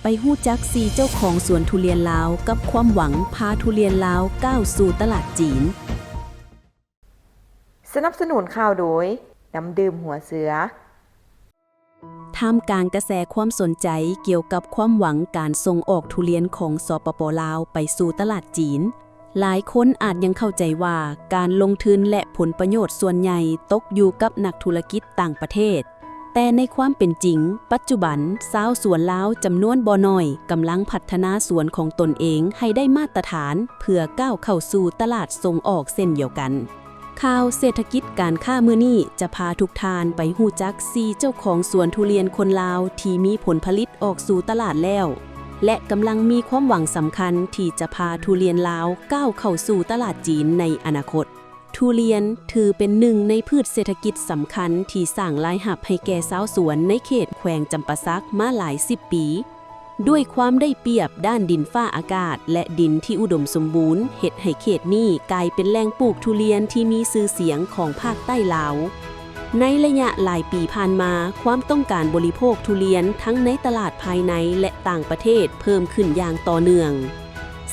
ໄປຮູ້ຈັກສີ່ເຈົ້າຂອງສວນທຸລຽນລາວ ກັບຄວາມຫວັງພາທຸລຽນລາວກ້າວສູ່ຕະຫຼາດຈີນ. ສະໜັບສະໜູນຂ່າວໂດຍ ນ້ຳດື່ມຫົວເສືອ. ທ່າມກາງກະແສຄວາມສົນໃຈກ່ຽວກັບຄວາມຫວັງການສົ່ງອອກທຸລຽນຂອງ ສປປ ລາວ ໄປສູ່ຕະຫຼາດຈີນ, ຫຼາຍຄົນອາດຍັງເຂົ້າໃຈວ່າການລົງທຶນ ແລະ ຜົນປະໂຫຍດສ່ວນໃຫຍ່ຕົກຢູ່ກັບນັກທຸລະກິດຕ່າງປະເທດ, ແຕ່ໃນຄວາມເປັນຈິງ, ປັດຈຸບັນຊາວສວນລາວຈຳນວນບໍ່ໜ້ອຍກຳລັງພັດທະນາສວນຂອງຕົນເອງໃຫ້ໄດ້ມາດຕະຖານ ເພື່ອກ້າວເຂົ້າສູ່ຕະຫຼາດສົ່ງອອກເຊັ່ນດຽວກັນ. ຂ່າວເສດຖະກິດການຄ້າມື້ນີ້ຈະພາທຸກທ່ານໄປຮູ້ຈັກສີ່ເຈົ້າຂອງສວນທຸລຽນຄົນລາວທີ່ມີຜົນຜະລິດອອກສູ່ຕະຫຼາດແລ້ວ ແລະ ກຳລັງມີຄວາມຫວັງສຳຄັນທີ່ຈະພາທຸລຽນລາວກ້າວເຂົ້າສູ່ຕະຫຼາດຈີນໃນອະນາຄົດ. ທຸລຽນຖືເປັນໜຶ່ງໃນພືດເສດຖະກິດສຳຄັນທີ່ສ້າງລາຍຮັບໃຫ້ແກ່ຊາວສວນໃນເຂດແຂວງຈຳປາສັກມາຫຼາຍສິບປີ. ດ້ວຍຄວາມໄດ້ປຽບດ້ານດິນຟ້າອາກາດ ແລະ ດິນທີ່ອຸດົມສົມບູນ ເຮັດໃຫ້ເຂດນີ້ກາຍເປັນແຫຼ່ງປູກທຸລຽນທີ່ມີຊື່ສຽງຂອງພາກໃຕ້ລາວ. ໃນໄລຍະຫຼາຍປີຜ່ານມາ, ຄວາມຕ້ອງການບໍລິໂພກທຸລຽນທັງໃນຕະຫຼາດພາຍໃນ ແລະ ຕ່າງປະເທດເພີ່ມຂຶ້ນຢ່າງຕໍ່ເນື່ອງ.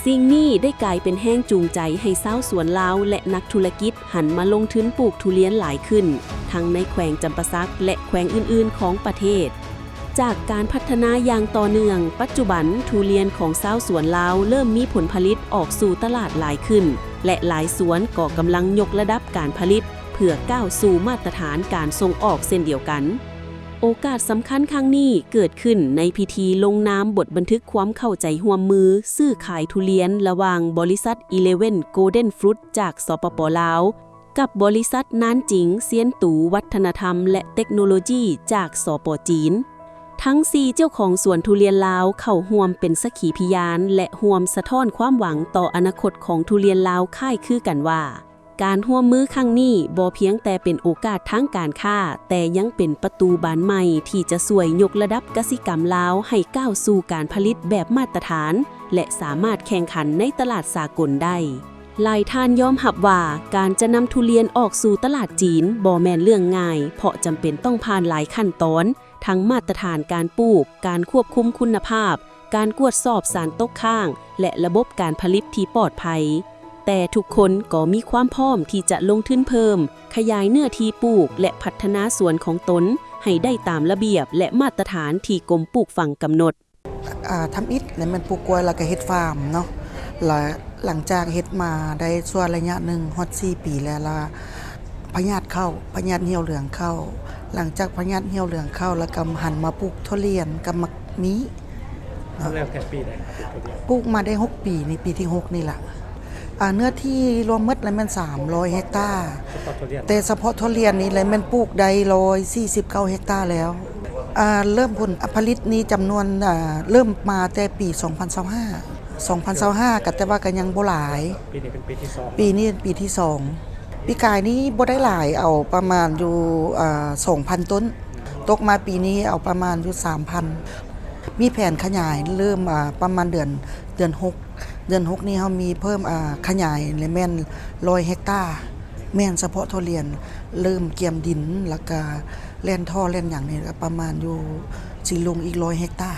ສິ່ງນີ້ໄດ້ກາຍເປັນແຮງຈູງໃຈໃຫ້ຊາວສວນລາວ ແລະ ນັກທຸລະກິດຫັນມາລົງທຶນປູກທຸລຽນຫຼາຍຂຶ້ນ, ທັງໃນແຂວງຈຳປາສັກ ແລະ ແຂວງອື່ນໆຂອງປະເທດ. ຈາກການພັດທະນາຢ່າງຕໍ່ເນື່ອງ, ປັດຈຸບັນທຸລຽນຂອງຊາວສວນລາວເລີ່ມມີຜົນຜະລິດອອກສູ່ຕະຫຼາດຫຼາຍຂຶ້ນ ແລະ ຫຼາຍສວນກໍກຳລັງຍົກລະດັບການຜະລິດ ເພື່ອກ້າວສູ່ມາດຕະຖານການສົ່ງອອກເຊັ່ນດຽວກັນ. ໂອກາດສຳຄັນຄັ້ງນີ້ເກີດຂຶ້ນໃນພິທີລົງນາມບົດບັນທຶກຄວາມເຂົ້າໃຈຮ່ວມມືຊື້ຂາຍທຸລຽນລະຫວ່າງບໍລິສັດ Eleven Golden Fruit ຈາກ ສປປ ລາວ ກັບບໍລິສັດນານຈິງ ຊຽນຕູ ວັດທະນະທຳ ແລະ ເຕັກໂນໂລຢີ ຈາກ ສປ ຈີນ. ທັງສີ່ເຈົ້າຂອງສວນທຸລຽນລາວເຂົ້າຮ່ວມເປັນສັກຂີພິຍານ ແລະ ຮ່ວມສະທ້ອນຄວາມຫວັງຕໍ່ອະນາຄົດຂອງທຸລຽນລາວຄ້າຍຄືກັນວ່າ, ການຮ່ວມມືຄັ້ງນີ້ບໍ່ພຽງແຕ່ເປັນໂອກາດທາງການຄ້າ, ແຕ່ຍັງເປັນປະຕູບານໃໝ່ທີ່ຈະຊ່ວຍຍົກລະດັບກະສິກຳລາວໃຫ້ກ້າວສູ່ການຜະລິດແບບມາດຕະຖານ ແລະ ສາມາດແຂ່ງຂັນໃນຕະຫຼາດສາກົນໄດ້. ຫຼາຍທ່ານຍອມຮັບວ່າ ການຈະນຳທຸລຽນອອກສູ່ຕະຫຼາດຈີນບໍ່ແມ່ນເລື່ອງງ່າຍ, ເພາະຈຳເປັນຕ້ອງຜ່ານຫຼາຍຂັ້ນຕອນ, ທັງມາດຕະຖານການປູກ, ການຄວບຄຸມຄຸນນະພາບ, ການກວດສອບສານຕົກຄ້າງ ແລະ ລະບົບການຜະລິດທີ່ປອດໄພ. ແຕ່ທຸກຄົນກໍມີຄວາມພ້ອມທີ່ຈະລົງທຶນເພີ່ມ, ຂະຫຍາຍເນື້ອທີ່ປູກ ແລະ ພັດທະນາສວນຂອງຕົນໃຫ້ໄດ້ຕາມລະບຽບ ແລະ ມາດຕະຖານທີ່ກົມປູກຝັງກຳນົດ. ອາ ທຳອິດແລ້ວແມ່ນປູກກ້ວຍ ແລ້ວກໍເຮັດຟາມເນາະ ແລ້ວຫຼັງຈາກເຮັດມາໄດ້ຊົ່ວໄລຍະໜຶ່ງ ຮອດສີ່ປີແລ້ວ ລະພະຍາດເຂົ້າ ພະຍາດຫ່ຽວເຫຼືອງເຂົ້າ. ຫຼັງຈາກພະຍາດຫ່ຽວເຫຼືອງເຂົ້າ ແລ້ວກໍຫັນມາປູກຖົ່ວລຽນກັບໝາກມີ້. ແລ້ວແຕ່ປີໃດ ປູກມາໄດ້ຫົກປີນີ້ ປີທີຫົກນີ້ລະ. ອາ ເນື້ອທີ່ລວມໝົດແລ້ວແມ່ນສາມຮ້ອຍເຮັກຕາ ສະເພາະຖົ່ວລຽນ ແຕ່ສະເພາະຖົ່ວລຽນນີ້ແຫຼະແມ່ນປູກໄດ້ຮ້ອຍສີ່ສິບເກົ້າເຮັກຕາແລ້ວ. ອາ ເລີ່ມຜົນຜະລິດນີ້ຈຳນວນ ອາ ເລີ່ມມາແຕ່ປີສອງພັນຊາວຫ້າ ສອງພັນຊາວຫ້າ ກໍແຕ່ວ່າກໍຍັງບໍ່ຫຼາຍ. ປີນີ້ເປັນປີທີສອງ ປີນີ້ເປັນປີທີສອງ. ປີກາຍນີ້ບໍ່ໄດ້ຫຼາຍ ເອົາປະມານຢູ່ ອາ ສອງພັນຕົ້ນ, ຕົກມາປີນີ້ເອົາປະມານຢູ່ສາມພັນ. ມີແຜນຂະຫຍາຍເລີ່ມ ອາ ປະມານເດືອນ ເດືອນຫົກ ເດືອນຫົກນີ້ເຮົາມີເພີ່ມ ອາ ຂະຫຍາຍແລະແມ່ນຮ້ອຍເຮັກຕາ ແມ່ນສະເພາະຖົ່ວລຽນ ເລີ່ມກຽມດິນ ແລ້ວກະແລ່ນທໍ່ແລ່ນຫຍັງນີ້ກະປະມານຢູ່ ຊິລົງອີກຮ້ອຍເຮັກຕາ.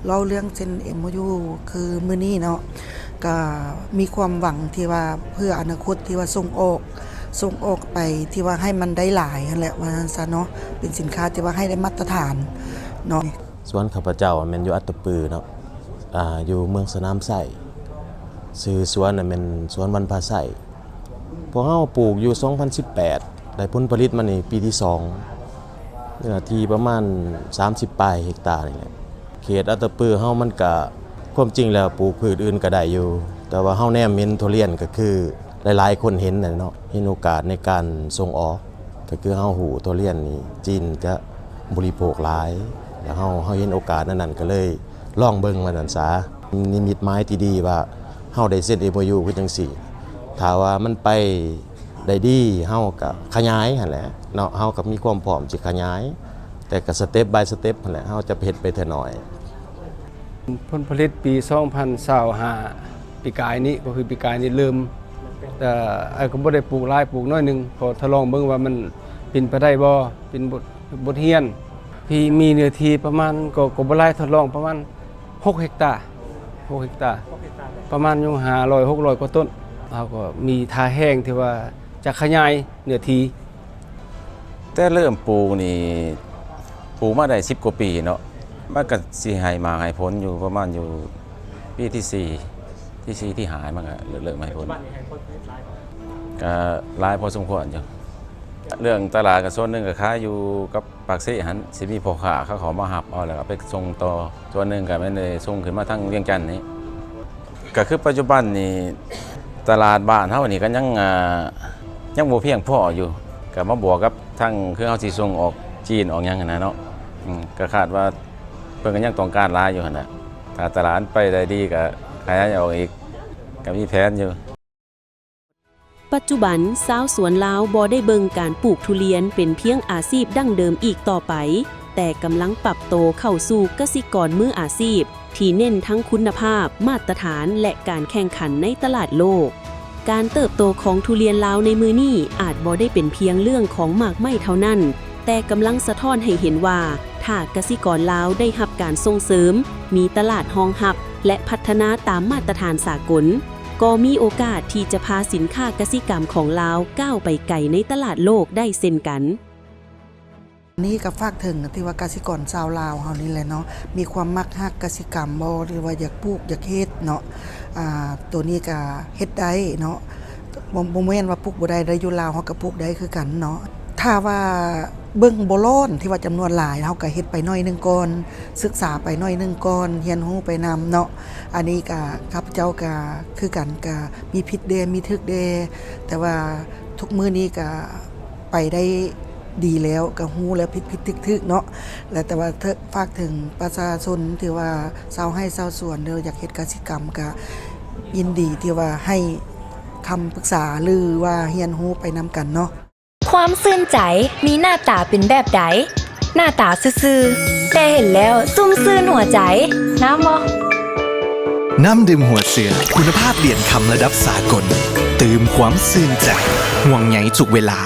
ເລົ່າເລື່ອງເຊັນເອັມໂອຢູ ຄືມື້ນີ້ເນາະ ກະມີຄວາມຫວັງທີ່ວ່າເພື່ອອະນາຄົດທີ່ວ່າສົ່ງອອກ ສົ່ງອອກໄປທີ່ວ່າໃຫ້ມັນໄດ້ຫຼາຍຫັ້ນແຫຼະ ວ່າຊັ້ນຊະເນາະ ເປັນສິນຄ້າທີ່ວ່າໃຫ້ໄດ້ມາດຕະຖານເນາະ. ສວນຂ້າພະເຈົ້າແມ່ນຢູ່ອັດຕະປືເນາະ ອາ ຢູ່ເມືອງສະໜາມໄຊ, ຊື່ສວນນະແມ່ນສວນວັນພາໄຊ. ພວກເຮົາປູກຢູ່ສອງພັນສິບແປດ ໄດ້ຜົນຜະລິດມານີ້ປີທີສອງ ເນື້ອທີ່ປະມານສາມສິບປາຍເຮັກຕານີ້ແຫຼະ. ເຂດອັດຕະປືເຮົາມັນກະ ຄວາມຈິງແລ້ວປູກພືດອື່ນກະໄດ້ຢູ່ ແຕ່ວ່າເຮົາແນມເຫັນທຸລຽນກະຄື ຫຼາຍໆຄົນເຫັນແຫຼະເນາະ ເຫັນໂອກາດໃນການສົ່ງອອກ ກໍຄືເຮົາຮູ້ທຸລຽນນີ້ຈີນຈະບໍລິໂພກຫຼາຍ ແລ້ວເຮົາ ເຮົາເຫັນໂອກາດອັນນັ້ນ ກໍເລີຍລອງເບິ່ງວ່າຊັ້ນສາ. ນິມິດໝາຍທີ່ດີວ່າເຮົາໄດ້ເຊັນເອັມໂອຢູຄືຈັ່ງຊີ້ ຖ້າວ່າມັນໄປໄດ້ດີ ເຮົາກໍຂະຫຍາຍຫັ້ນແຫຼະເນາະ ເຮົາກໍມີຄວາມພ້ອມຊິຂະຫຍາຍ ແຕ່ກໍສະເຕັບບາຍສະເຕັບຫັ້ນແຫຼະ ເຮົາຈະເຮັດໄປເທື່ອໜ້ອຍ. ຜົນຜະລິດປີສອງພັນຊາວຫ້າ ປີກາຍນີ້ ກໍຄືປີກາຍນີ້ເລີ່ມ ເອີ ກໍບໍ່ໄດ້ປູກຫຼາຍ ປູກໜ້ອຍໜຶ່ງ ຂໍທົດລອງເບິ່ງວ່າມັນເປັນໄປໄດ້ບໍ່ ເປັນບົດ ບົດຮຽນ. ທີ່ມີເນື້ອທີ່ປະມານ ກໍ ກໍບໍ່ຫຼາຍ ທົດລອງປະມານ ຫົກເຮັກຕາ ຫົກເຮັກຕາ ປະມານຢູ່ຫ້າຮ້ອຍ ຫົກຮ້ອຍກວ່າຕົ້ນ. ເຮົາກໍມີທ່າແຮງທີ່ວ່າຈະຂະຫຍາຍເນື້ອທີ່. ແຕ່ເລີ່ມປູກນີ້ ປູກມາໄດ້ສິບກວ່າປີເນາະ, ມັນກໍຊິໃຫ້ໝາກໃຫ້ຜົນຢູ່ປະມານຢູ່ປີທີສີ່ ທີສີ່ ທີຫ້າ ມັນກໍເລີ່ມໃຫ້ຜົນ. ກໍຫຼາຍພໍສົມຄວນຢູ່. ເລື່ອງຕະຫຼາດກໍສ່ວນໜຶ່ງກໍຂາຍຢູ່ກັບ ປາກເຊຫັ້ນ ຊິມີພໍ່ຄ້າເຂົາເຂົ້າມາຮັບເອົາ ແລ້ວກໍໄປສົ່ງຕໍ່. ສ່ວນໜຶ່ງກໍແມ່ນໄດ້ສົ່ງຂຶ້ນມາທາງວຽງຈັນນີ້. ກໍຄືປັດຈຸບັນນີ້ ຕະຫຼາດບ້ານເຮົານີ້ກໍຍັງ ອ່າ ຍັງບໍ່ພຽງພໍຢູ່, ກໍມາບວກກັບທາງ ຄືເຮົາຊິສົ່ງອອກຈີນອອກຫຍັງຫັ້ນນະເນາະ. ອືມ ກໍຄາດວ່າເພິ່ນກໍຍັງຕ້ອງການຫຼາຍຢູ່ຫັ້ນນະ. ຖ້າຕະຫຼາດໄປໄດ້ດີ ກໍຂະຫຍາຍອອກອີກ ກໍມີແຜນຢູ່. ປັດຈຸບັນ ຊາວສວນລາວບໍ່ໄດ້ເບິ່ງການປູກທຸລຽນເປັນພຽງອາຊີບດັ້ງເດີມອີກຕໍ່ໄປ, ແຕ່ກຳລັງປັບໂຕເຂົ້າສູ່ກະສິກອນມືອາຊີບ ທີ່ເນັ້ນທັງຄຸນນະພາບ, ມາດຕະຖານ ແລະ ການແຂ່ງຂັນໃນຕະຫຼາດໂລກ. ການເຕີບໂຕຂອງທຸລຽນລາວໃນມື້ນີ້ ອາດບໍ່ໄດ້ເປັນພຽງເລື່ອງຂອງໝາກໄມ້ເທົ່ານັ້ນ, ແຕ່ກຳລັງສະທ້ອນໃຫ້ເຫັນວ່າ ຖ້າກະສິກອນລາວໄດ້ຮັບການສົ່ງເສີມ, ມີຕະຫຼາດຮອງຮັບ ແລະ ພັດທະນາຕາມມາດຕະຖານສາກົນ, ກໍມີໂອກາດທີ່ຈະພາສິນຄ້າກະສິກຳຂອງລາວກ້າວໄປໄກໃນຕະຫຼາດໂລກໄດ້ເຊັ່ນກັນ. ນີ້ກໍຝາກເຖິງທີ່ວ່າກະສິກອນຊາວລາວເຮົານີ້ແຫຼະເນາະ, ມີຄວາມມັກຮັກກະສິກຳບໍ່ ຫຼືວ່າຢາກປູກຢາກເຮັດເນາະ. ອ່າ ໂຕນີ້ກໍເຮັດໄດ້ເນາະ, ບໍ່ ບໍ່ແມ່ນວ່າປູກບໍ່ໄດ້ເດ້, ຢູ່ລາວເຮົາກໍປູກໄດ້ຄືກັນເນາະ. ຖ້າວ່າເບິ່ງບໍ່ລ້ອນທີ່ວ່າຈຳນວນຫຼາຍ, ເຮົາກໍເຮັດໄປໜ້ອຍໜຶ່ງກ່ອນ, ສຶກສາໄປໜ້ອຍໜຶ່ງກ່ອນ, ຮຽນຮູ້ໄປນຳເນາະ. ອັນນີ້ກະ ຂ້າພະເຈົ້າກະຄືກັນ, ກະມີຜິດແດ່ ມີຖືກແດ່, ແຕ່ວ່າທຸກມື້ນີ້ກະໄປໄດ້ດີແລ້ວ, ກະຮູ້ແລ້ວ ຜິດໆ ຖືກໆ ເນາະ. ແລະ ແຕ່ວ່າເທີ ຝາກເຖິງປະຊາຊົນທີ່ວ່າຊາວໄຮ່ຊາວສວນ ຫຼື ຢາກເຮັດກະສິກຳ ກະຍິນດີທີ່ວ່າໃຫ້ຄຳປຶກສາ ຫຼືວ່າຮຽນຮູ້ໄປນຳກັນເນາະ. ຄວາມຊື່ນໃຈມີໜ້າຕາເປັນແບບໃດ? ໜ້າຕາຊື່ໆ ແຕ່ເຫັນແລ້ວຊຸ່ມຊື່ນຫົວໃຈ. ງາມບໍ່? ນ້ຳດື່ມຫົວເສືອ ຄຸນນະພາບຫຼຽນຄຳລະດັບສາກົນ, ຕື່ມຄວາມຊື່ນໃຈ, ຫ່ວງໃຍທຸກເວລາ.